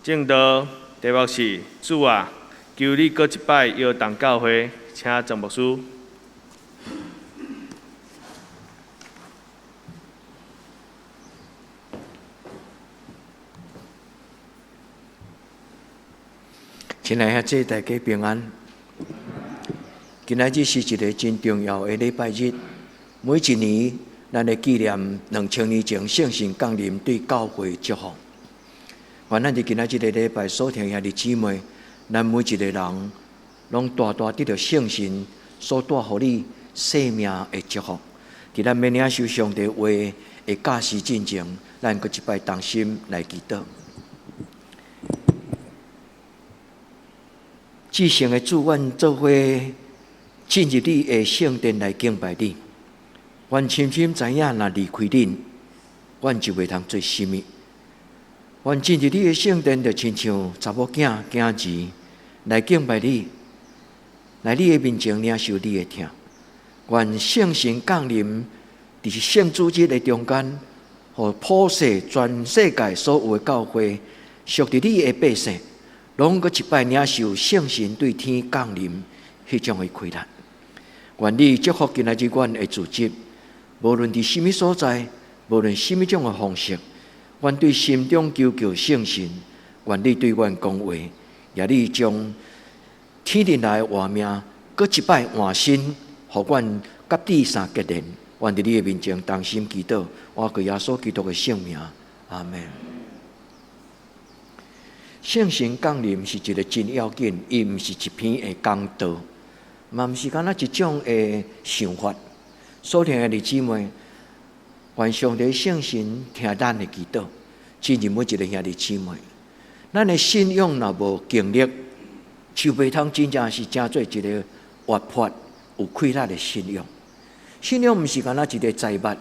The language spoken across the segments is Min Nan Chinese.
證道題目是主啊，求你閣一擺搖動教會，請鄭牧師。親愛的兄弟，大家平安。今仔日是一个真重要的禮拜日。每一年，咱會紀念2000年前聖神降臨對教會祝福。願咱佇今仔這個禮拜所聽兄弟姊妹，咱每一個人攏大大得著聖神所帶予你生命的祝福。佇咱欲領受上帝話的教示進前，咱閣一擺同心來祈禱。至聖的主，阮做伙進入你的聖殿來敬拜你。阮深深知影，若離開恁，阮就袂通做啥物。阮進入你的聖殿，就親像查某囝囝兒來敬拜你，來你的面前領受你的疼。願聖神降臨，佇聖主日的中間，予普世全世界所有的教會，屬佇你的百姓，攏閣一擺領受聖神對天降臨彼種的氣力。願你祝福今仔日阮的組織，無論佇啥物所在，無論啥物種的方式，阮對心中求叫聖神，願你對阮講話，也你將天頂來的活命，閣一擺換新，予阮佮你相結連。阮佇你的面前同心祈禱，倚靠耶穌基督的聖名，阿們。聖神降臨是一个真要緊，伊毋是一篇的講道，嘛毋是干焦一種的想法。所聽的弟姊妹，願上帝聖神聽咱的祈禱，進入每一个兄弟姊妹。咱的信仰若無經歷，就袂通真正是成做一个活潑有氣力的信仰。信仰毋是干焦一个财物，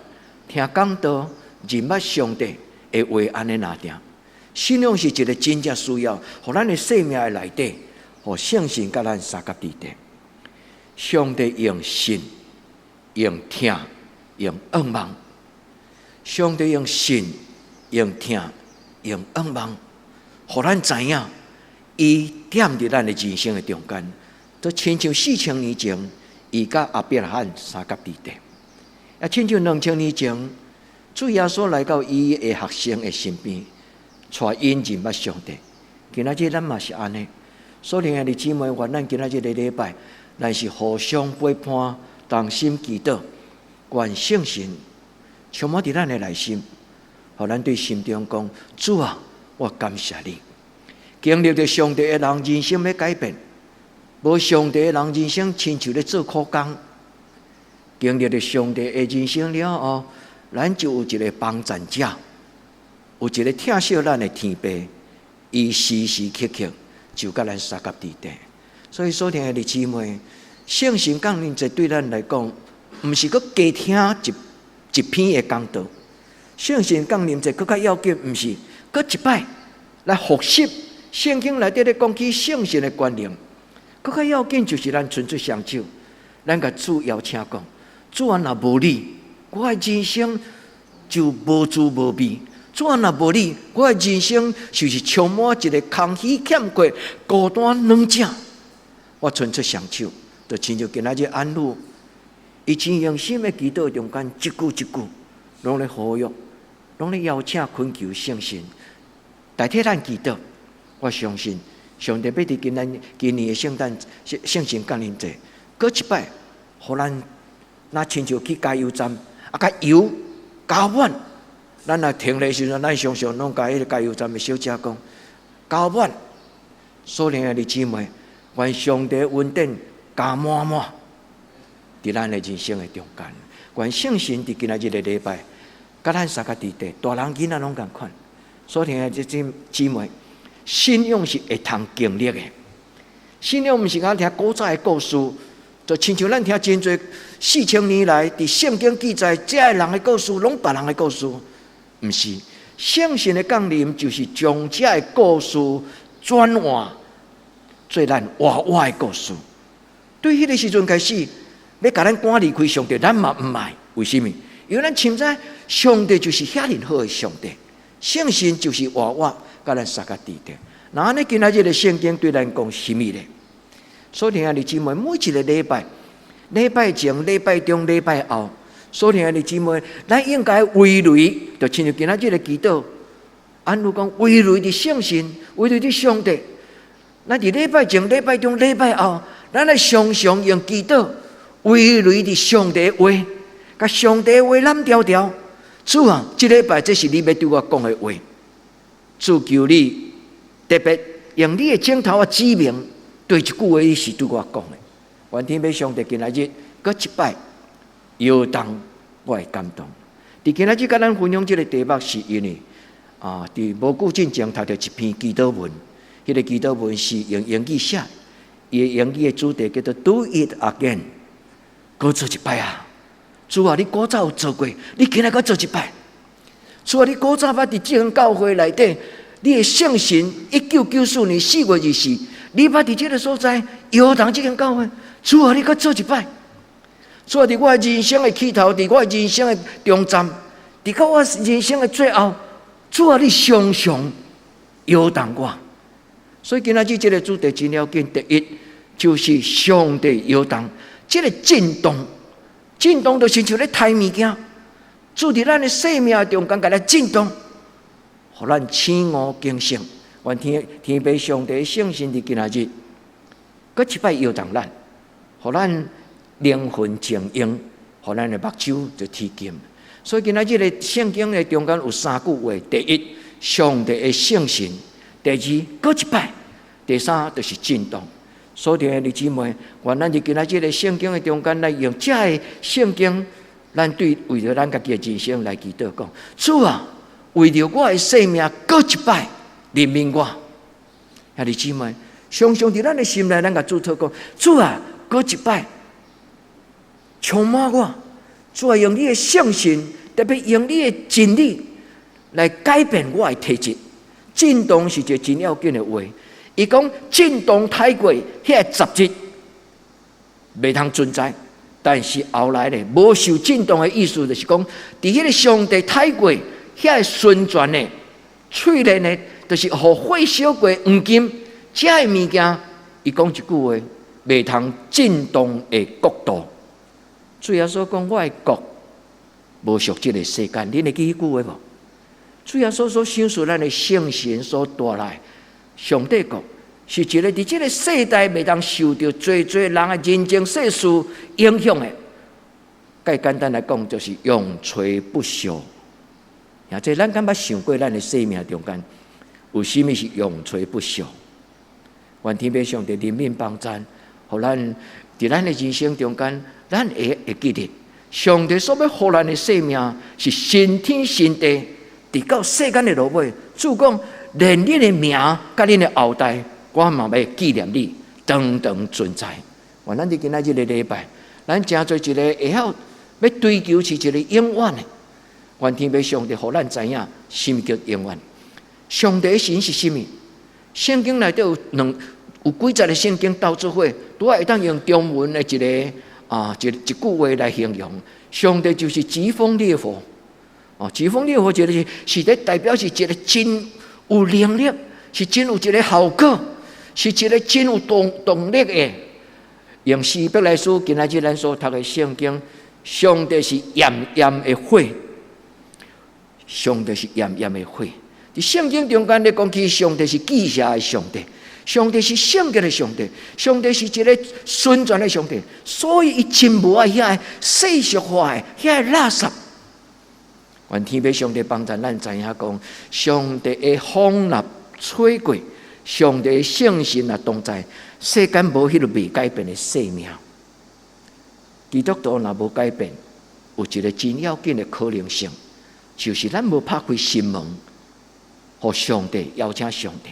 聽講道、認捌上帝的話按呢爾定。信仰是一个真正需要，予咱的生命的內底，予聖神佮咱相佮佇底。上帝用信、用疼、用仰望。上帝用信、用疼、用仰望，予咱知影，伊踮佇咱的人生的中間，就親像4000年前，伊佮亞伯拉罕相佮佇底，也親像2000年前，主耶穌來到伊的學生的身邊。帶𪜶認捌上帝，今仔日咱嘛是按呢。所以兄弟姊妹，願咱今仔日個禮拜，咱是互相陪伴，同心祈禱，願聖神充滿佇咱的內心，予咱對心中講：主啊，我感謝你。經歷著上帝的人，人生欲改變；無上帝的人，人生親像咧做苦工。經歷著上帝的人生了後，咱就有一个幫贊者。有一个疼惜咱的天父，伊時時刻刻就佮咱相佮佇底。所以，所聽的姊妹，聖神降臨節對咱來講，毋是閣加聽一一篇的講道。聖神降臨節閣較要緊，毋是閣一擺來複習聖經內底咧講起聖神的權能。閣較要緊就是咱伸出雙手，咱共主邀請講：主啊，若無你，我的人生就無滋無味。主啊，若無你，我的人生就是充滿一个空虛欠缺、孤單軟弱。我伸出雙手，就親像今仔日安女，伊真用心的祈禱中間，一句一句，攏咧呼籲，攏咧邀請懇求聖神代替咱祈禱。我相信上帝欲佇今咱今年的聖誕聖神降臨節，閣一擺，予咱若親像去加油站，啊，共油加滿。咱若停的時陣，咱常常攏共彼个加油站的小姐講，加滿。所以兄弟姊妹，願上帝恩典加滿滿，佇咱的人生的中間。願聖神佇今仔日的禮拜，佮咱相佮佇底，大人囡仔攏仝款。所以兄弟姊妹，信仰是會通經歷的，信仰毋是干焦聽古早的故事。就親像咱聽真濟4000年來佇聖經記載，這个人的故事，攏別人的故事，毋是聖神的降臨，就是將這个故事轉換做咱活活的故事。對彼个時陣開始，欲共咱趕離開上帝，咱嘛毋愛。為啥物？因為咱深知上帝就是遐爾好的上帝，聖神就是活活共咱相佮佇著。那按呢今仔日的聖經對咱講啥物咧？所以兄弟姊妹，每一個禮拜，禮拜前、禮拜中、禮拜後，所以兄弟姊妹，咱應該圍內，就親像今仔日的祈禱，按如講圍內佇聖神，圍內佇上帝。咱佇禮拜前、禮拜中、禮拜後，咱來常常用祈禱圍內佇上帝話，共上帝話攬牢牢。主啊，這禮拜這是你欲對我講的話。主求你特別用你的指頭仔指明，佗一句話你是對我講的。願天父上帝今仔日閣一擺搖動我的感動。佇今仔日共咱分享這个題目，是因為啊，佇無久進前讀著一篇祈禱文，彼个祈禱文是用英語寫，伊的英語的主題叫做 Do it again，閣做一擺啊！主啊，你古早有做過，你今仔閣做一擺。主啊，你古早捌佇這間教會內底，你的聖神1994年4月24，你捌佇這个所在搖動這間教會。主啊，你閣做一擺。主啊，佇我的人生的起頭，佇我的人生的中站，佇到我人生的最後，主啊，你常常搖動我。所以今仔日這个主題真要緊。第一，就是上帝搖動，這个震動，震動就親像咧刣物件，主佇咱的生命中間共咱震動，予咱醒悟警醒。願天父上帝聖神佇今仔日，閣一擺搖動咱，予咱靈魂靜用，予咱的目睭就起金。所以今仔日的聖經的中間有三句話：第一，上帝的聖神；第二，閣一擺；第三，就是震動。所以兄弟姊妹，願咱佇今仔日的聖經的中間來用這个聖經，咱對為著咱家己的人生來祈禱講：主啊，為著我的生命，閣一擺憐憫我。兄弟姊妹，常常佇咱的心內，咱共主禱講：主啊，閣一擺充滿我。主啊，用你的聖神，特別用你的真理來改變我的體質。震動是一个真要緊的話。伊講震動太過，彼个雜質袂通存在。但是後來咧，無受震動的意思，就是講，佇彼个上帝太過遐个純全的、淬煉的，就是予火燒過黃金，這个物件，伊講一句話，袂通震動的國度。主耶穌講：我的國無屬這个世間，恁會記彼句話無？主耶穌所賞賜咱的聖神所帶來上帝國，是一个佇這个世代袂當受著濟濟人的人情世事影響的。較簡單來講，就是永垂不朽。啊，這咱敢捌想過，咱的生命中間有啥物是永垂不朽？願天父上帝憐憫幫贊，予咱佇咱的人生中間，咱會記得上帝所欲予咱的生命是新天新地，直到世間的落尾。主講，連恁的名佮恁的後代，我嘛欲紀念你，長長存在。願咱佇今仔日个禮拜，咱成做一个會曉欲追求是一个永遠的。願天父上帝予咱知影，啥物叫永遠？上帝神是啥物？聖經內底有幾節的聖經鬥做伙，拄仔會當用中文的一个啊一一句話來形容，上帝就是疾風烈火。哦，疾風烈火，一个是咧代表是一个真有能力，是真有一个效果，是一个真有動力的。用希伯來書今仔日咱所讀的聖經，上帝是炎炎的火，上帝是炎炎的火。佇聖經中間咧講起，上帝是忌邪的上帝，上帝是聖潔的上帝，上帝是一个純全的上帝，所以伊真無愛遐个世俗化的遐个垃圾。願天父上帝幫助咱知影講，上帝的風若吹過，上帝的聖神若同在，世間無彼个袂改變的生命。基督徒若無改變，有一个真要緊的可能性，就是咱無拍開心門，予上帝邀請上帝。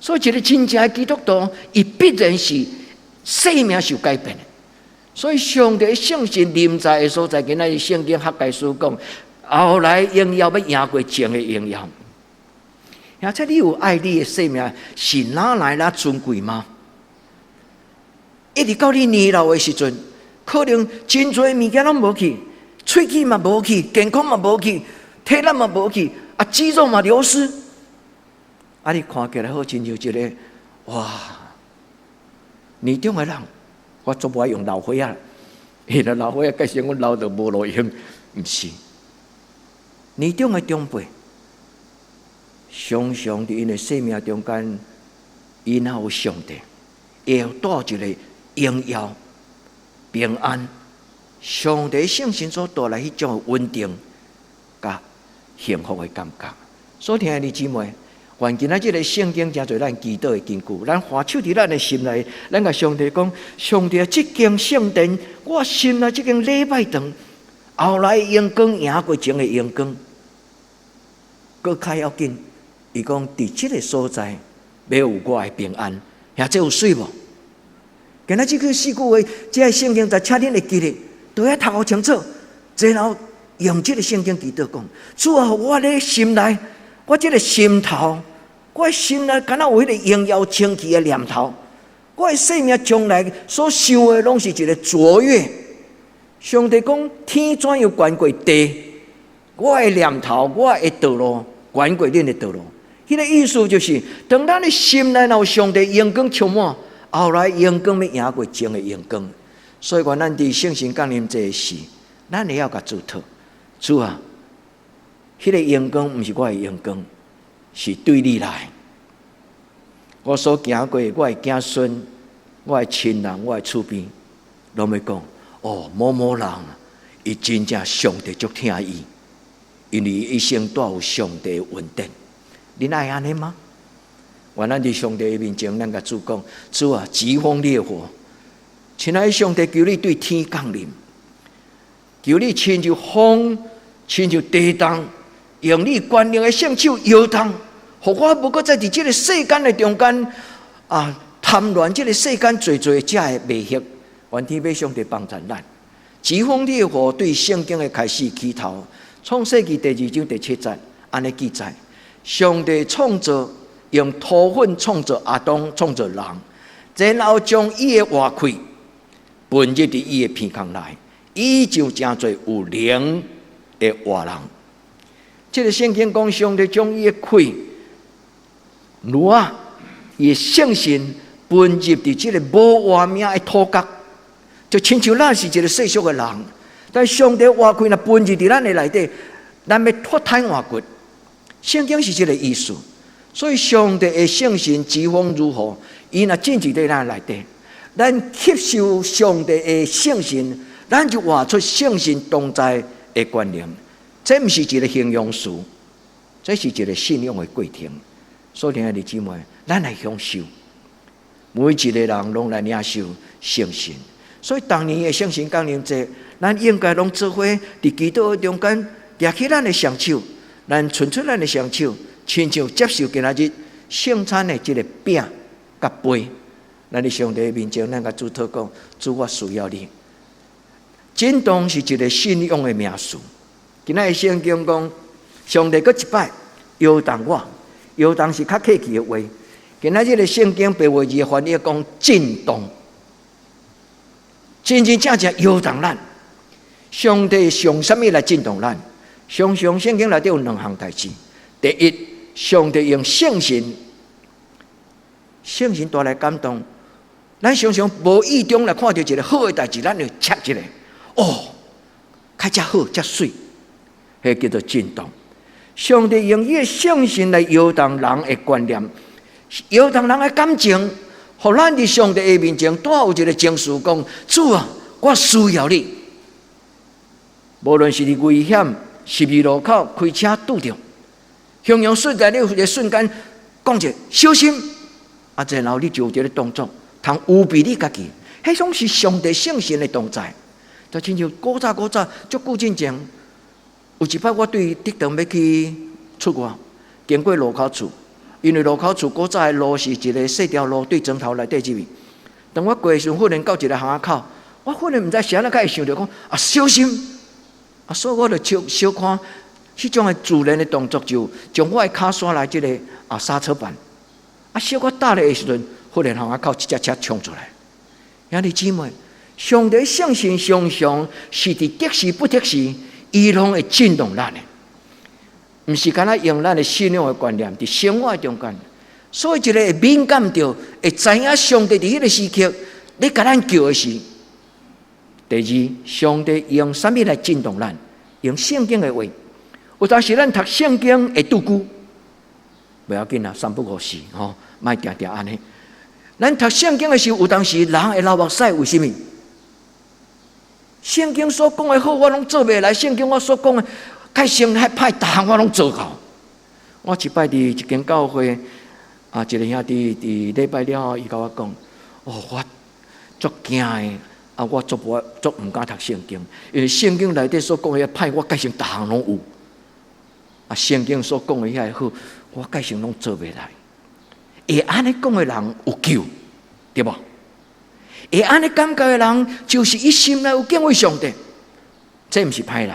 所以，一个真正的基督徒，伊必然是生命受改變的。所以，上帝聖神臨在的所在，今仔日聖經哈該書講，後來榮耀欲贏過前的榮耀。而且，你有愛你的生命是哪來哪尊貴嗎？一直到你年老的時陣，可能真濟物件攏無去，喙齒嘛無去，健康嘛無去，體力嘛無去，啊，肌肉嘛流失。啊，你看起來好親像一個哇，年長的人，我足無愛用老歲仔，彼個老歲仔解釋阮老著無路用，毋是。年長的長輩，常常佇𪜶的生命中間，𪜶若有上帝，會帶一个榮耀、平安。上帝聖神所帶來彼種穩定、佮幸福的感覺。所以兄弟姊妹，願今仔這个聖經成做咱祈禱的根據，咱橫手佇咱的心內，咱共上帝講：上帝，這間聖殿，我心內這間禮拜堂，後來榮光贏過前的榮光，閣較要緊。伊講佇這个所在，欲有我的平安，遐這有媠無？今仔這句四句話，這个聖經在請恁會記得，都愛讀予清楚，然後用這个聖經祈禱講：主啊，我咧心內，我這个心頭，我心內敢若有彼个榮耀清氣的念頭，我的生命將來所想的，攏是一个卓越。上帝講天怎樣懸過地，我的念頭，我的道路，懸過恁的道路。彼个意思就是，當咱的心內若有上帝榮光充滿，後來榮光欲贏過前的榮光。所以講，咱佇聖神降臨節時，咱會曉共主討，主啊，彼个榮光毋是我的榮光，是對你來。我所行過，我的子孫、我的親人、我的厝邊，攏欲講哦，某某人，伊真正上帝足疼伊，因為伊一生帶有上帝的恩典。恁愛按呢嗎？願咱佇上帝的面前，咱共主講：主啊，疾風烈火，親愛的上帝，求你對天降臨，求你親像風，親像地動，用你權能的聖手搖動，予我無閣再佇這个世間的中間啊，貪戀這个世間濟濟遮的迷惑。願天父上帝幫助咱。疾風烈火對聖經的開始起頭，創世記第二章第七節按呢記載。上帝創造用土粉創造亞當，創造人，然後將伊的活氣噴入佇伊的鼻孔內，伊就成做有靈的活人。這个聖經講，上帝將伊的氣，如啊，伊的聖神噴入佇這个無活命的土角，就親像咱是一個世俗的人，但上帝活氣若噴入佇咱的內底，咱欲脫胎換骨。聖經是這个意思，所以上帝的聖神疾風如何，伊若進入佇咱內底，咱吸收上帝的聖神，咱就活出聖神同在的權能。這毋是一个形容詞，這是一个信仰的過程。所以，兄弟姊妹，咱來享受，每一个人攏來領受聖神。所以，逐年的聖神降臨節，咱應該攏做伙佇祈禱中間，舉起咱的雙手。咱伸出咱的雙手，親像接受今仔日聖餐的這个餅佮杯，咱佇上帝面前，咱共主禱講：主，我需要你。震動是一个信仰的名詞。今仔日聖經講，上帝閣一擺搖動我，搖動是較客氣的話。今仔日的聖經白話字的翻譯講震動，真真正正搖動咱。上帝用啥物來震動咱？常常聖經內底有兩項代誌。第一，上帝用聖神，聖神帶來感動。咱常常無意中來看著一个好的代誌，咱就切一下，哦，較遮好，遮媠，彼叫做震動。上帝用伊的聖神來搖動人的觀念，搖動人的感情，予咱佇上帝的面前，帶有一个情緒，講主啊，我需要你。無論是佇危險十字路口開車拄著，雄雄說在你有一个瞬間講一下小心，啊，然後你就有這个動作，通預備你家己，彼種是上帝聖神的同在。就親像古早古早足久進前，有一擺我對竹塘欲去出外，經過路口厝，因為路口厝古早的路是一个細條路，對磚頭內底入去。當我過的時陣，忽然到一个巷仔口，我忽然毋知是按怎會想著講啊，小心！啊，所以我就小小看彼種的自然的動作，就將我的跤煞來這个啊剎車板，啊小可踏咧的時陣，忽然巷仔口一隻車衝出來。兄弟姊妹，上帝聖神常常是佇適時不適時，伊攏會震動咱的，毋是干焦用咱的信仰的觀念，佇生活中間，所以一个會敏感著，會知影上帝佇彼个時刻，咧共咱叫的是。第二，上帝用啥物來震動咱？用聖經的話。有當時咱讀聖經會拄久，袂要緊啦，三不五時吼，莫定定按呢。咱讀聖經的時候，有當時人會流目屎，為啥物？聖經所講的好，我攏做袂來；聖經我所講的較先較歹，逐項我攏做到。我一擺佇一間教會，啊，一個兄弟佇禮拜了後，伊共我講：哦，我足驚的，啊，我足無足毋敢讀聖經，因為聖經內底所講的歹，我蓋成逐項攏有。啊，聖經所講的遐個好，我蓋成攏做袂來。會按呢講的人有救，對無？會按呢感覺的人，就是伊心內有敬畏上帝。這毋是歹人，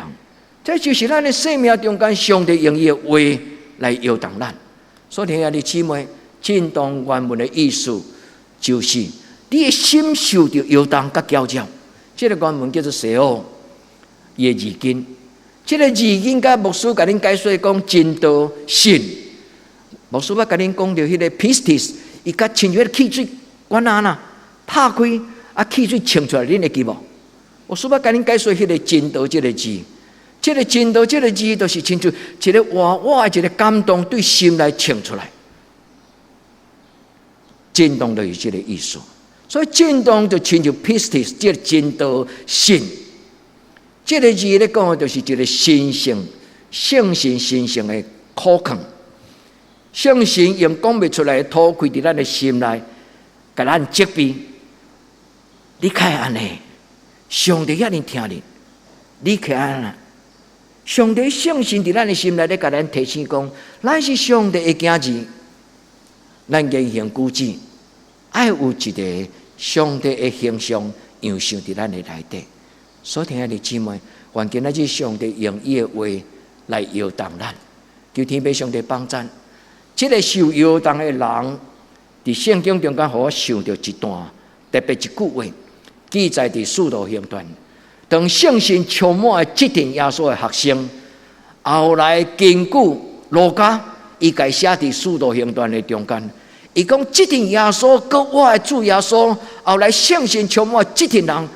這就是咱的生命中間，上帝用伊的話來搖動咱。所以，兄弟姊妹，震動原文的意思，就是你的心受著搖動佮攪擾。這个原文叫做 σεώ，伊的字根。這个字根佮牧師共恁解說講真道信。牧師捌共恁講著彼个 πίστις，伊佮親像彼个汽水管仔啦，拍開啊，汽水衝出來，恁會記無？牧師捌共恁解說彼个真道這个字，這个真道這个字，就是親像一个活活的一个感動，對心內衝出來。震動就是這个意思，所以震動就親像 πίστις，這个真道信。這个字咧講的，就是一个神聖、聖神、神聖的苦勸。聖神用講袂出來的塗開佇咱的心內，共咱責備。你較會按呢，上帝遐爾疼你，你較按呢？上帝聖神佇咱的心內咧，共咱提醒講，咱是上帝的囝兒，咱言行舉止愛有一个上帝的形象樣式佇咱的內底。所以，兄弟姊妹，願今仔日上帝用伊的話來搖動咱，求天父上帝幫贊。這个受搖動的人，佇聖經中間，予我想著一段特別一句話，記載佇使徒行傳。當聖神充滿的這陣耶穌的學生，後來根據路加，伊共寫佇使徒行傳的中間，伊講這陣耶穌，閣活的主耶穌，後來聖神充滿這陣人，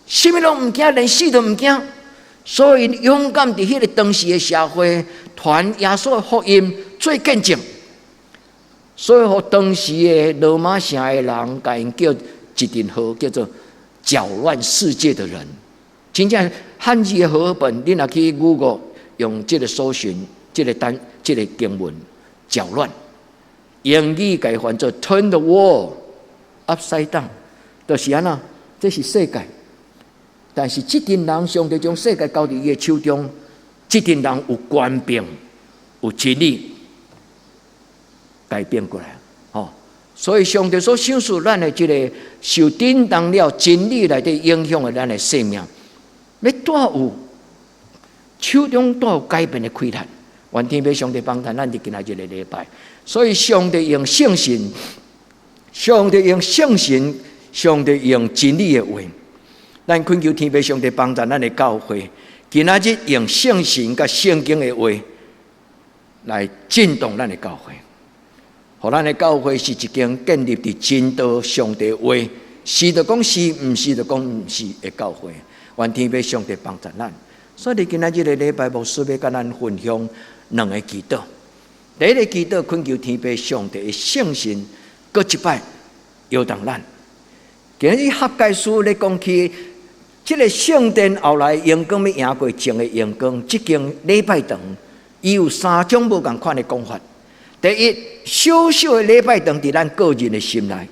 啥物攏毋驚，連死都毋驚，所以勇敢佇彼个當時的社會傳耶穌的福音做見證，所以予當時的羅馬城的人，共𪜶叫一陣號，叫做攪亂世界的人。真正漢字的和合本，你若去 Google 用這个搜尋，這个單，這个經文攪亂，英語共翻做 Turn the world upside down，就是按呢，這是世界。但是這陣人，上帝將世界交佇伊的手中，這陣人有權柄、有真理改變過來，吼。所以上帝所賞賜咱的這个受震動了真理內底影響的咱的生命，欲帶有手中帶有改變的氣力。願天父上帝幫助咱佇今仔日个禮拜。所以上帝用聖神，上帝用聖神，上帝用真理的話。咱懇求天父上帝幫助咱的教會，今仔日用聖神佮聖經的話來震動咱的教會，予咱的教會是一間建立佇真道上帝話，是就講是，毋是就講毋是的教會。願天父上帝幫助咱。所以今仔日个禮拜，牧師欲共咱分享兩个祈禱。第一个祈禱，懇求天父上帝的聖神，閣一擺搖動咱。今日哈該書咧講起，這个聖殿後來榮光欲贏過前的榮光，這間禮拜堂，伊有三種無仝款的講法。第一，小小的禮拜堂佇咱個人的心內；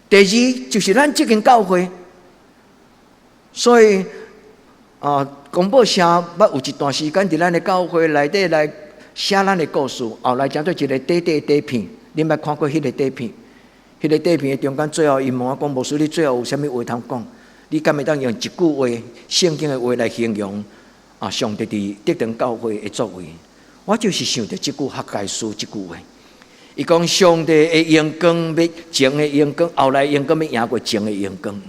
第二，就是咱這間教會。所以啊，公報社捌有一段時間佇咱的教會內底來寫咱的故事，後來成做一個短短短片。恁捌看過彼个短片？彼个短片的中間，最後𪜶問我講：牧師，你最後有啥物話通講？你敢會當用一句話、聖經的話來形容啊？上帝佇德堂教會的作為？我就是想著這句哈該書這句話。伊講上帝的榮光欲前的榮光，後來榮光欲贏過前的榮光。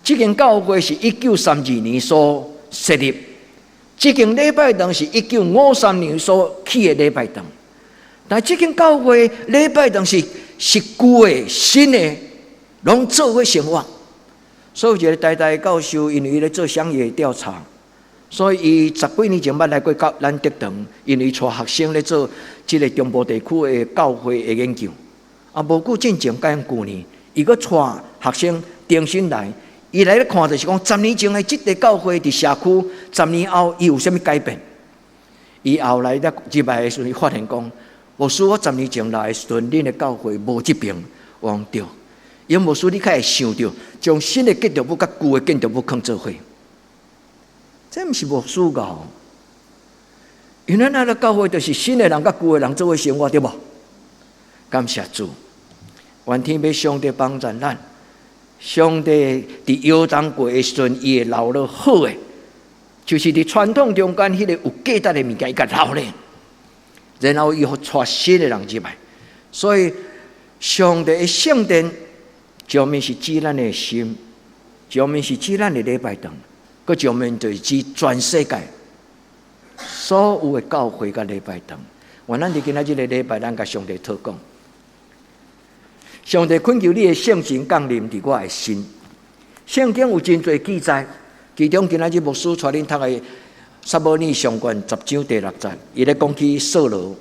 這間教會是1932年所設立，這間禮拜堂是1953年所起的禮拜堂。但這間教會禮拜堂是舊的、新的，攏做伙生活。所以有一個台大教授，因為伊咧做鄉野調查，所以伊十幾年前捌來過教咱竹堂，因為𤆬學生咧做這个中部地區的教會的研究。啊，無久進前，佮舊年，伊閣𤆬學生重新來，伊來咧看就是講十年前的這个教會佇社區，十年後伊有啥物改變？伊後來咧入來的時陣，伊發現講，牧師，我十年前來的時陣，恁的教會無這爿，我講對。因牧師，你較會想著將新的建築物佮舊的建築物囥做伙，這毋是牧師教。因為咱的教會就是新的人佮舊的人做伙生活，對無？感謝主，願天父上帝幫助咱。上帝佇約旦過的時陣，伊會留落好的，就是佇傳統中間彼个有價值的物件，伊共留咧，然後伊予𤆬新的人入來。所以，上帝的聖殿，一方面是指咱的心，一方面是指咱的禮拜堂，閣一方面就是指全世界所有的教會佮禮拜堂。願咱佇今仔這个禮拜，咱共上帝禱告。上帝懇求你的聖神降臨佇我的心。聖經有真濟記載，其中今仔日牧師帶恁讀的撒母耳上卷十章第六節，伊咧講起掃羅。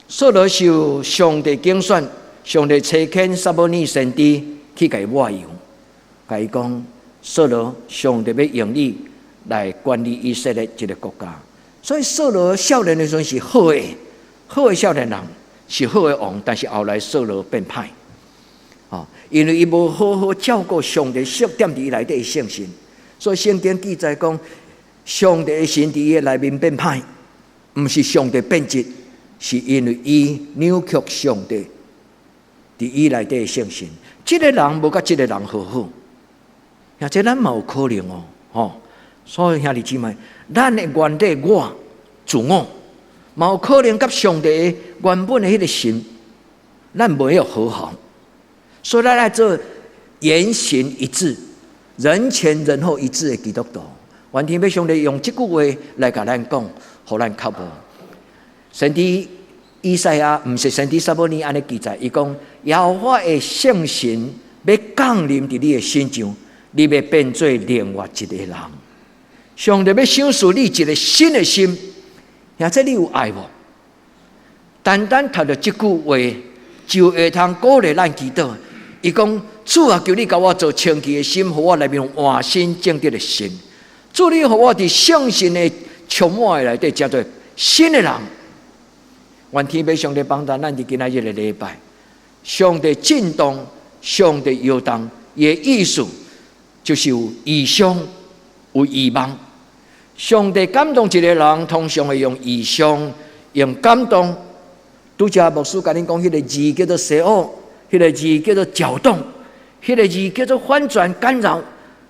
掃羅受上帝揀選，上帝差遣撒母耳先知去共伊抹油，共伊講：掃羅，上帝欲用你來管理以色列這个國家。所以掃羅少年的時陣是好的，好的少年人是好的王，但是後來掃羅變歹。哦，因為伊無好好照顧上帝設點佇伊內底的聖神，所以聖經記載講，上帝的神佇伊的內面變歹，毋是上帝變質，是因為伊扭曲上帝佇伊內底的聖神。這个人無佮這个人和好，兄這咱嘛有可能哦，吼。所以兄弟姊妹，咱的原底我自我，嘛有可能佮上帝原本的彼个神，咱袂有和好。所以咱來做言行一致、人前人後一致的基督徒。願天父上帝用這句話來共咱講，予咱較無。先知以賽亞毋是先知撒母耳按呢記載，伊講耶和華的聖神欲降臨佇你的身上，你欲變做另外一個人。上帝欲賞賜你一個新的心，兄這你有愛無？單單讀著這句話，就會通鼓勵咱祈禱。伊講主啊，求你共我造清氣的心，予我內面換新正直的心。主你予我佇聖神的充滿的內底，成做新的人。願天父上帝幫助咱佇今仔日的禮拜，上帝震動，上帝搖動，伊的意思就是有異象，有異夢。上帝感動一个人，通常會用異象，用感動。拄才牧師共恁講，彼个字叫做寫惡，彼个字叫做攪動，彼个字叫做反轉干擾。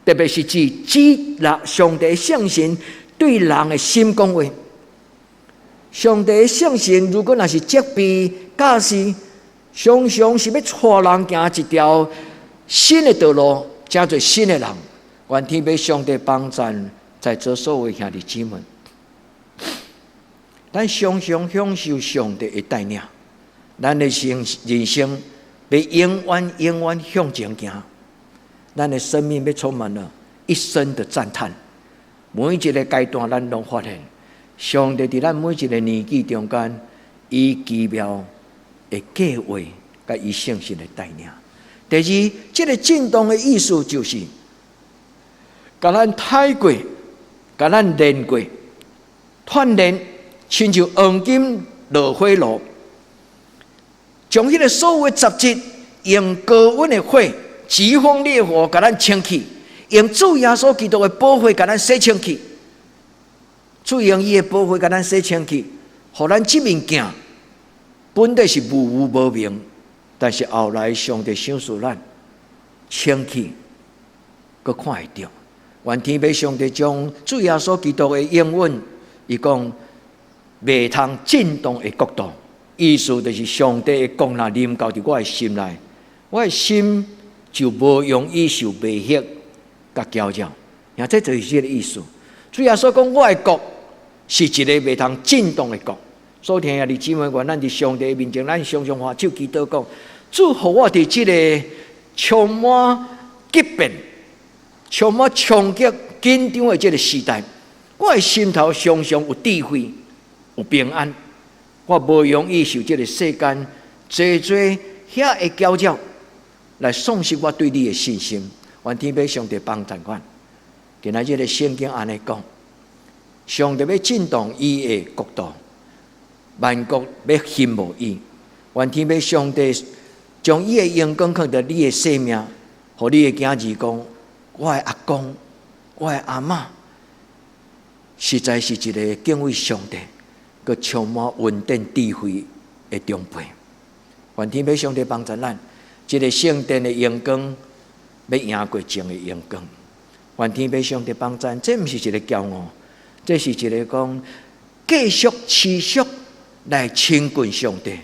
特別是指指人上帝聖神對人的心講話。上帝聖神如果若是責備教示，常常是欲𤆬人行一條新的道路，成做新的人。願天父上帝幫助在座所有兄弟姊妹，咱常常享受上帝的帶領，咱的生人生欲永遠永遠向前行，咱的生命欲充滿了一生的讚嘆。每一个階段，咱攏發現上帝佇咱每一个年紀中間，伊奇妙的計劃，佮伊聖神的帶領。第二，這个震動的意思就是，共咱刣過，共咱煉過，鍛鍊，親像黃金落火爐，將彼个所有的雜質用高溫的火、疾風烈火共咱清去，用主耶穌基督的寶血共咱洗清去，主用伊的寶血共咱洗清去，予咱這面鏡本來是無污無明，但是後來上帝賞賜咱清氣，閣看會著。願天父上帝將主耶穌基督的應允，伊講袂通震動的國度，意思就是上帝的國若臨到佇我的心內，我的心就無容易受迷惑佮攪擾。兄，這就是這个意思。主耶穌講，我的國是一个袂通震動的國，所以兄弟姊妹，願咱佇上帝面前，咱常常揮手祈禱講：主，予我佇這个充滿激變、充滿衝擊、緊張的這个時代，我的心頭常常有智慧、有平安。我無容易受這个世間濟濟遐的攪擾，來喪失我對你的信心。願天父上帝幫助阮。今仔日的聖經按呢講，上帝欲震動伊的國度，萬國欲羨慕伊。願天父上帝將伊的榮光放佇你的生命，予你的囝兒講：我的阿公，我的阿嬤，實在是一个敬畏上帝、閣充滿恩典智慧的長輩。願天父上帝幫助咱，這个聖殿的榮光欲贏過前的榮光。願天父上帝幫助，這毋是一个驕傲，這是一个講繼續持續來親近上帝、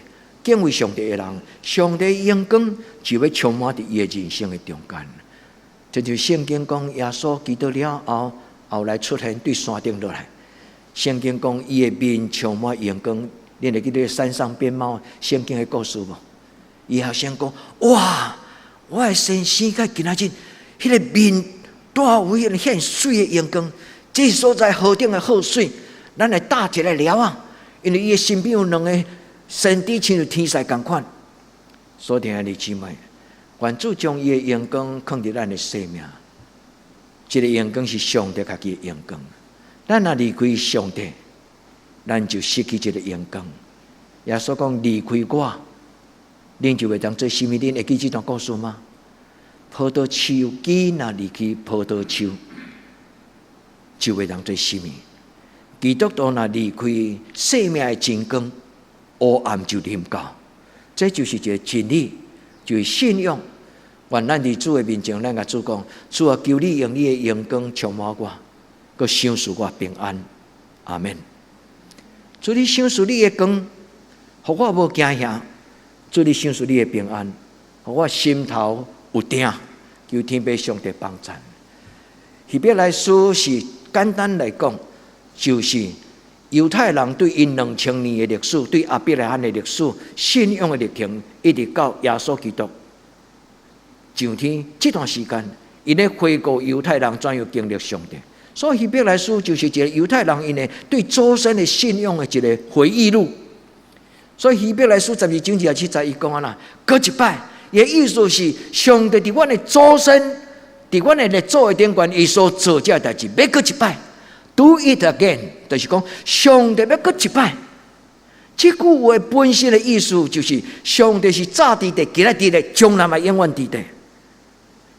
敬畏上帝的人，上帝榮光就欲充滿佇伊的人生的中間。這就聖經講耶穌基督了後，後來出現對山頂落來。聖經講伊的面充滿榮光，你會記得山上變貌聖經的故事無？伊學生講：哇，我的先生佮今仔日彼个面帶有彼个顯媠的榮光，這所在何等的好媠，咱來搭一个寮仔，因為伊的身邊有兩个先知，親像天使仝款。所以兄弟姊妹，願主將伊的榮光放佇咱的生命，這个榮光是上帝家己的榮光。咱若離開上帝，咱就失去這个榮光。耶穌講離開我，恁就袂當做啥物。恁會記這段故事嗎？葡萄樹枝若離開葡萄樹，就袂當做啥物。基督徒若離開生命的真光，黑暗就臨到。這就是一个真理，就是信仰。願咱佇主的面前，咱共主講：主啊，求你用你的榮光充滿我，閣賞賜我平安。阿門。主你賞賜你的光，予我無驚嚇。主你賞賜你的平安，予我心頭有定。求天父上帝幫贊。希伯來書是簡單來講，就是猶太人對𪜶2000年的歷史，對亞伯拉罕的歷史、信仰的歷程，一直到耶穌基督上天這段時間，𪜶咧回顧猶太人怎樣經歷上帝。所以希伯來書就是一个猶太人𪜶的對祖先的信仰的一个回憶錄。所以希伯來書12章27節，伊講按怎，閣一擺，伊的意思是上帝佇阮的祖先，佇阮的列祖的頂懸，伊所做這代誌，欲閣一擺，Do it again，就是講上帝欲閣一擺。這句話本身的意思就是，上帝是早佇地，今仔佇咧，將來嘛永遠佇地。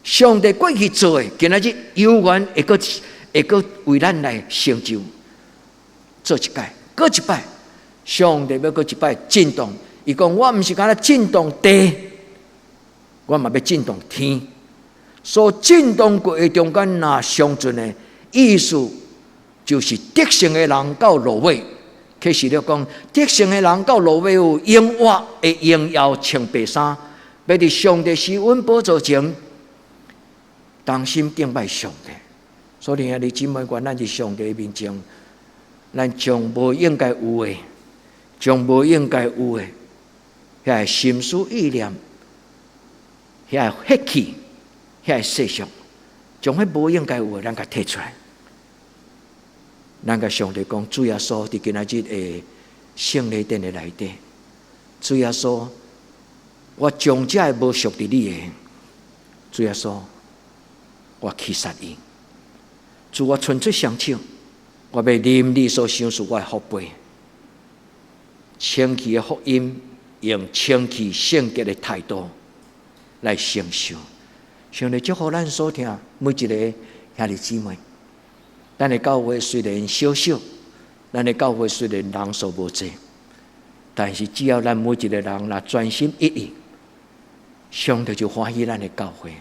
上帝過去做的，今仔日猶原會閣為咱來成就，做一擺，閣一擺。上帝欲閣一擺震動，伊講我毋是干焦震動地，我嘛欲震動天。所震動過的中間，若相傳的意思，就是得勝的人到落尾，啟示錄講得勝的人到落尾有永活的榮耀穿白衫，欲佇上帝施恩寶座前，同心敬拜上帝。所以兄弟姊妹，願咱佇上帝面前，咱將無應該有的，將無應該有的，遐个心思意念，遐个血氣，遐个世俗，將彼無應該有的，咱共提出來。咱共上帝講，主耶穌佇今仔日的聖禮殿的內底，主耶穌，我將這个無屬佇你的，主耶穌，我棄殺伊。主，我伸出雙手，我欲啉你所賞賜我的福杯，清氣的福音，用清氣聖潔的態度來承受。上帝祝福咱所聽每一个兄弟姊妹。咱的教會雖然小小，咱的教會雖然人數無濟，但是只要咱每一个人若專心一意，上帝就歡喜咱的教會。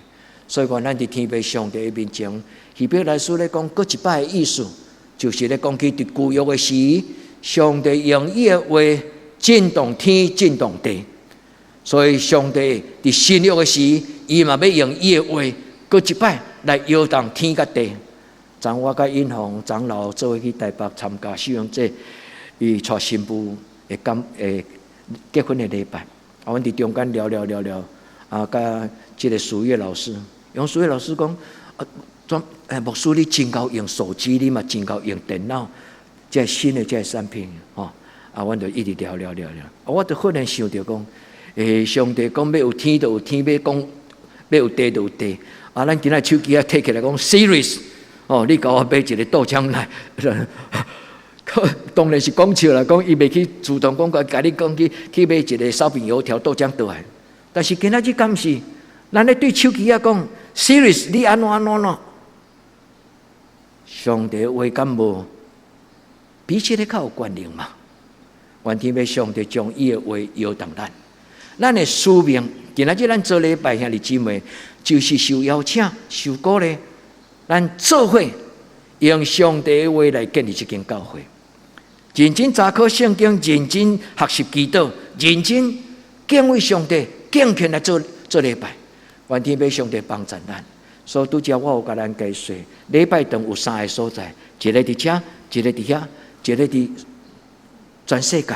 所以講，咱佇天父上帝的面前，希伯來書咧講，閣一擺的意思，就是咧講起佇舊約的時，上帝用伊的話震動天、震動地。所以上帝佇新約的時，伊嘛欲用伊的話，閣一擺來搖動天佮地。昨我佮尹紅長老做伙去台北參加四榮節，伊帶新婦的感的結婚的禮拜，啊，阮佇中間聊聊聊聊，啊，佮這个書月老師，用書月老師講，啊，總牧師你真𠢕用手機，你嘛真𠢕用電腦，這新的這產品，吼，啊，阮就一直聊聊聊聊，啊，我就忽然想著講，上帝講欲有天就有天，欲講欲有地就有地，啊，咱今仔手機仔提起來講 Siri，哦，你共我買一个豆漿奶。當然是講笑啦，講伊袂去主動講，共你講去買一个燒餅油條豆漿倒來。但是今仔日敢是，咱咧對手機仔講，Siri，你按怎按怎按怎？上帝話敢無比這个較有權能嘛？願天父上帝將伊的話搖動咱，咱的使命，今仔日咱做禮拜兄弟姊妹，就是受邀請、受鼓勵，咱做伙用上帝的話來建立這間教會。認真查考聖經，認真學習祈禱，認真敬畏上帝，敬虔來做做禮拜。願天父上帝幫助咱。所以拄才我有共咱解說，禮拜堂有三個所在，一个佇遮，一个佇遐，一个佇全世界。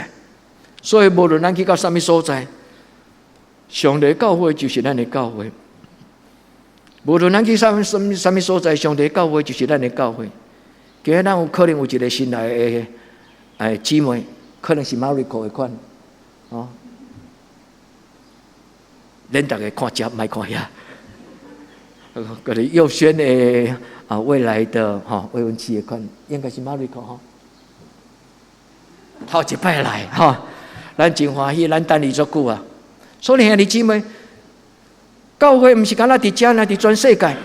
所以無論咱去到啥物所在，上帝教會就是咱的教會。無論咱去啥物啥物啥物所在，上帝教會就是咱的教會。今日咱有可能有一个新來的姊妹，可能是 Mariko 的款，哦，恁逐家看遮，莫看遐。嗰個右萱的啊，未來的吼未婚妻的款，應該是 Mariko 吼。頭一擺來吼，咱真歡喜，咱等伊足久啊。所以兄弟姊妹，教會毋是干焦佇遮，爾佇全世界。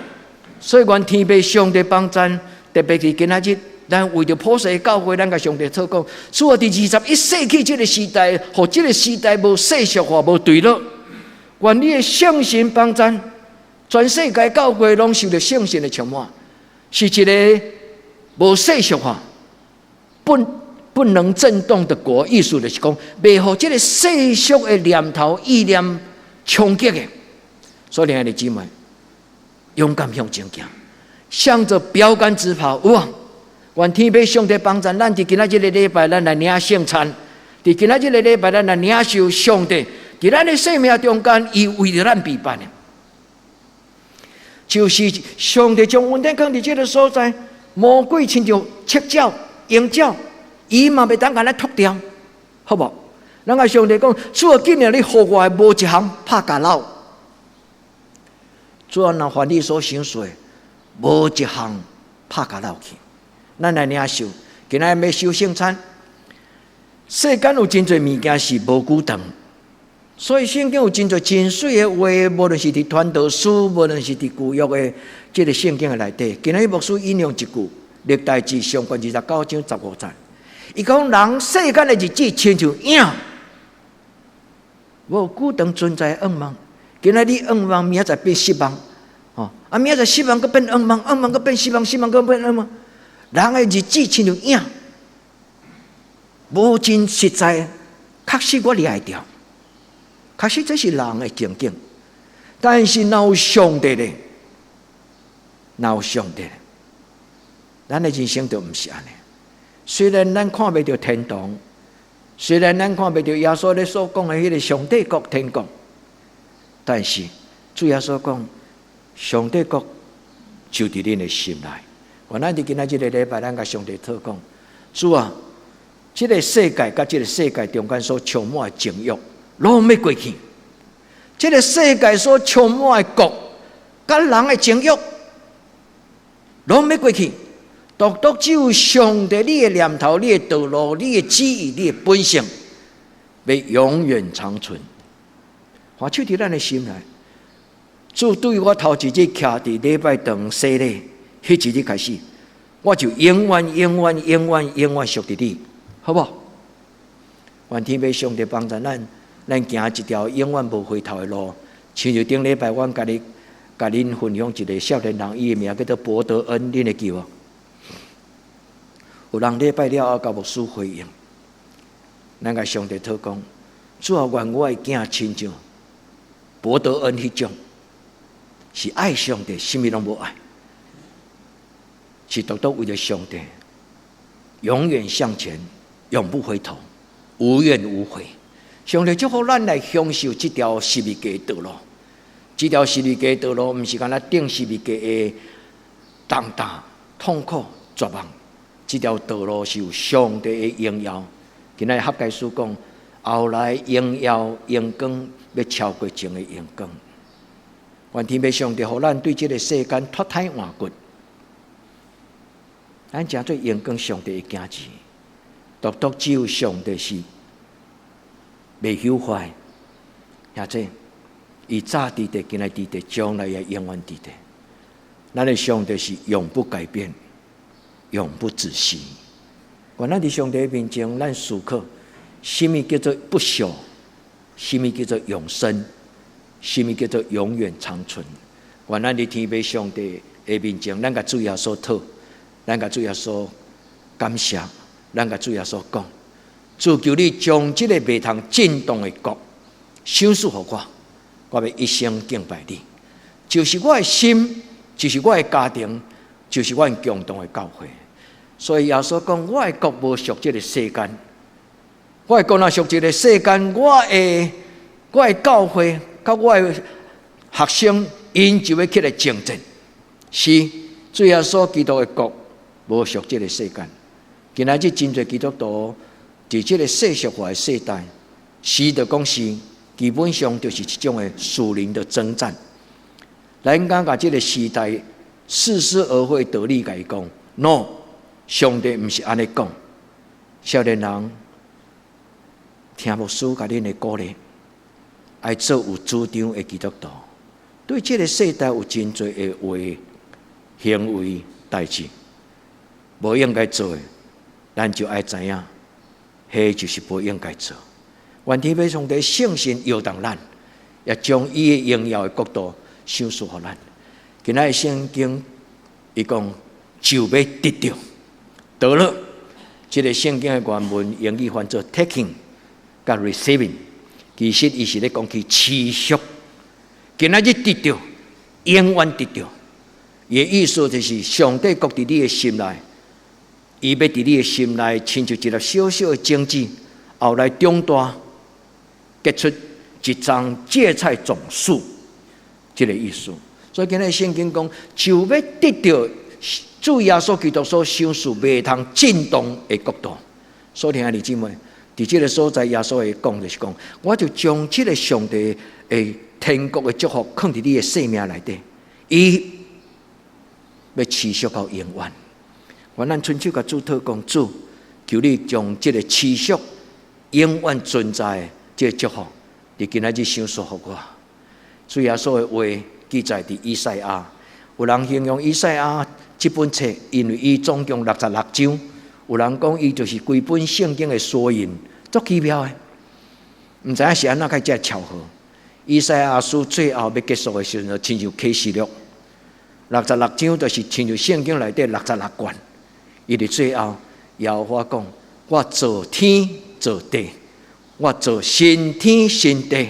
所以願天父上帝幫贊，特別是今仔日，咱為著普世教會，咱共上帝禱告。主啊，佇21世紀這个時代，予這个時代無世俗化、無墜落。願你的聖神幫贊，全世界教會攏受著聖神的充滿，是一个無世俗化、不能震動的國。意思就是講，袂予這个世俗的念頭、意念衝擊的。所以，兄弟姊妹，勇敢向前行，向着標杆直跑。有無？願天父上帝幫助咱，佇今仔這个禮拜，咱來領聖餐；佇今仔這个禮拜，咱來領受上帝佇咱的生命中間，伊為著咱備辦的，就是上帝將恩典放佇這个所在，魔鬼親像赤鳥、鷹鳥，伊嘛袂當共咱脫掉，好無？咱共上帝講，主啊，今年你予我的無一項拍共落。主啊，若凡你所賞賜的，無一項拍共落去。咱來領受，今仔日欲受聖餐。世間有真濟物件是無久長，所以聖經有真濟真媠的話，無論是佇傳道書，無論是佇舊約的這个聖經的內底。今仔日牧師引用一句，歷代志上卷29章15節，伊講人世間的日子親像影，無久長存在的願望。今仔日你願望，明仔載變失望，吼啊，明仔載失望，閣變願望，願望閣變失望，失望閣變願望。人的日子親像影，無真實在，確實我掠會著，確實這是人的情景。但是若有上帝咧，若有上帝咧，咱的人生就毋是按呢。雖然咱看袂著天堂，雖然咱看袂著耶穌咧所講的彼个上帝國天國，但是主耶穌講，上帝國就佇恁的心內。願咱佇今仔這个禮拜，咱共上帝禱告，主啊，這个世界佮這个世界中間所充滿的情慾，攏欲過去。這个世界所充滿的國，佮人的情慾，攏欲過去。獨獨只有上帝你的念頭、你的道路、你的旨意、你的本性，欲永遠長存。看手佇咱的心內，主對我頭一日徛佇禮拜堂洗禮，彼一日開始，我就永遠、永遠、永遠、永遠屬佇你，好無？願天父上帝幫助咱，咱行一條永遠無回頭的路。親像頂禮拜，阮共你、共恁分享一个少年人，伊的名叫做博德恩，恁會記無？有人禮拜了後共牧師回應，咱共上帝禱告，主啊，願我的囝親像博德恩彼種，是愛上帝，啥物攏無愛，是獨獨為著上帝，永遠向前，永不回頭。無怨無悔。上帝祝福咱來享受這條十字架道路。這條十字架道路，毋是干焦釘十字架的重擔、痛苦、絕望。這條道路是有上帝的榮耀。今仔日哈該書講，後來榮耀榮光欲超過前的榮光。願天父上帝予咱對這个世間脫胎換骨，咱成做榮光上帝的囝兒。獨獨只有上帝是袂朽壞，兄弟，伊早佇佇，今仔佇佇，將來也永遠佇佇。咱的上帝是永不改變、永不止息。願咱佇上帝面前，咱思考，啥物叫做不朽？啥物叫做永生？啥物叫做永遠長存？願咱佇天父上帝的面前，咱共主耶穌討，咱共主耶穌感謝，咱共主耶穌講：主求你將這個袂通震動的國賞賜予我，我欲一生敬拜你。就是我的心，就是我的家庭，就是阮共同的教會。所以耶穌講：我的國無屬這个世間，我的國若屬這个世間，我的教會佮我的學生，𪜶就欲起來爭戰。是，主耶穌基督的國無屬這个世間。今仔日真濟基督徒佇這个世俗化的世代，是就講是基本上就是一種的屬靈的爭戰。咱感覺這个時代似是而非道理共伊講，No，上帝毋是按呢講。少年人聽牧師共恁的鼓勵，愛做有主張的基督徒。對這个世代有真濟的話、行為、代誌，無應該做的，咱就愛知影，彼就是無應該做。願天父上帝聖神搖動咱，也將伊的榮耀的國度賞賜予咱。今仔日聖經伊講就欲得著，得了。這个聖經的原文英語翻做 taking 佮 receiving，其實伊是咧講起持續。今仔日得著，永遠得著。伊的意思就是上帝國佇你的心內，伊欲佇你的心內，親像一粒小小的種子，後來長大，結出一叢芥菜種樹，這个意思。所以今仔日聖經講，就欲得著主耶穌基督所賞賜袂通震動的國度。所以兄弟姊妹，佇這个所在，耶穌會講就是講，我就將這个上帝的天國的祝福囥佇你的生命內底，伊欲持續到永遠。願咱伸手共主禱講，主，求你將這个持續永遠存在的這个祝福，佇今仔日賞賜予我。主耶穌的話記載佇以賽亞，有人形容以賽亞這本冊，因為伊總共66章，有人講伊就是規本聖經的縮影，足奇妙的。毋知影是按怎會遮巧合。以賽亞書最後欲結束的時陣，親像啟示錄，六十六章就是親像聖經內底六十六卷。伊佇最後，耶和華講：我造天造地，我造新天新地。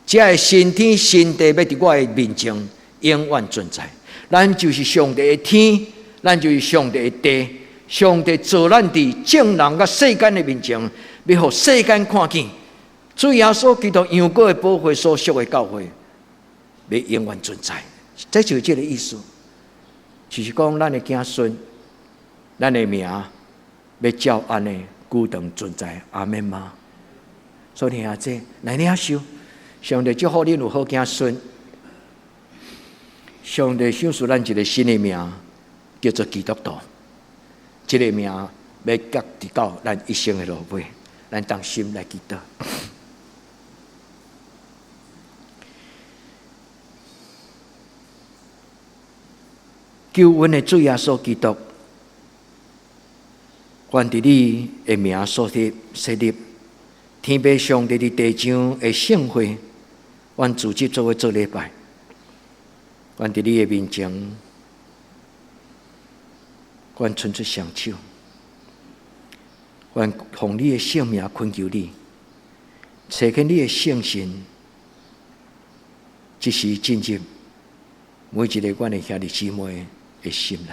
這个新天新地欲佇我的面前永遠存在。咱就是上帝的天，咱就是上帝的地。上帝造咱佇眾人佮世間的面前，欲予世間看見。主耶穌基督羊羔的寶血所贖的教會，欲永遠存在。這就是這个意思，就是講咱的子孫，咱的名，欲照按呢久長存在。阿們嗎？所以兄弟來領受，上帝祝福恁有好子孫。上帝賞賜咱一个新的名，叫做基督徒。這个名欲佮直到咱一生的落尾，咱同心來祈禱。救阮的主耶穌基督，願佇你的名所立設立，天父上帝佇地上的聖會，阮組織做伙做禮拜，願佇你的面前，阮伸出雙手，願奉你的聖名懇求你，差遣你的聖神，這時進入每一个阮的兄弟姊妹的心內。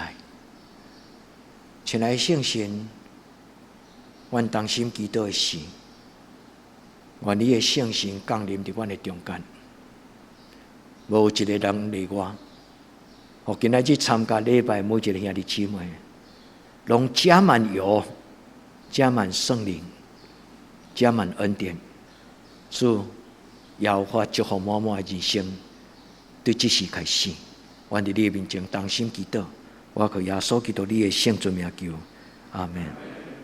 親愛的聖神，阮同心祈禱的是，願你的聖神降臨佇阮的中間，無一个人例外。予今仔日參加禮拜每一个兄弟姊妹，攏加滿油，加滿聖靈，加滿恩典，主耶和華祝福滿滿的人生，對這時開始，阮佇你的面前同心祈禱，我靠耶穌基督你的聖尊名求，阿門。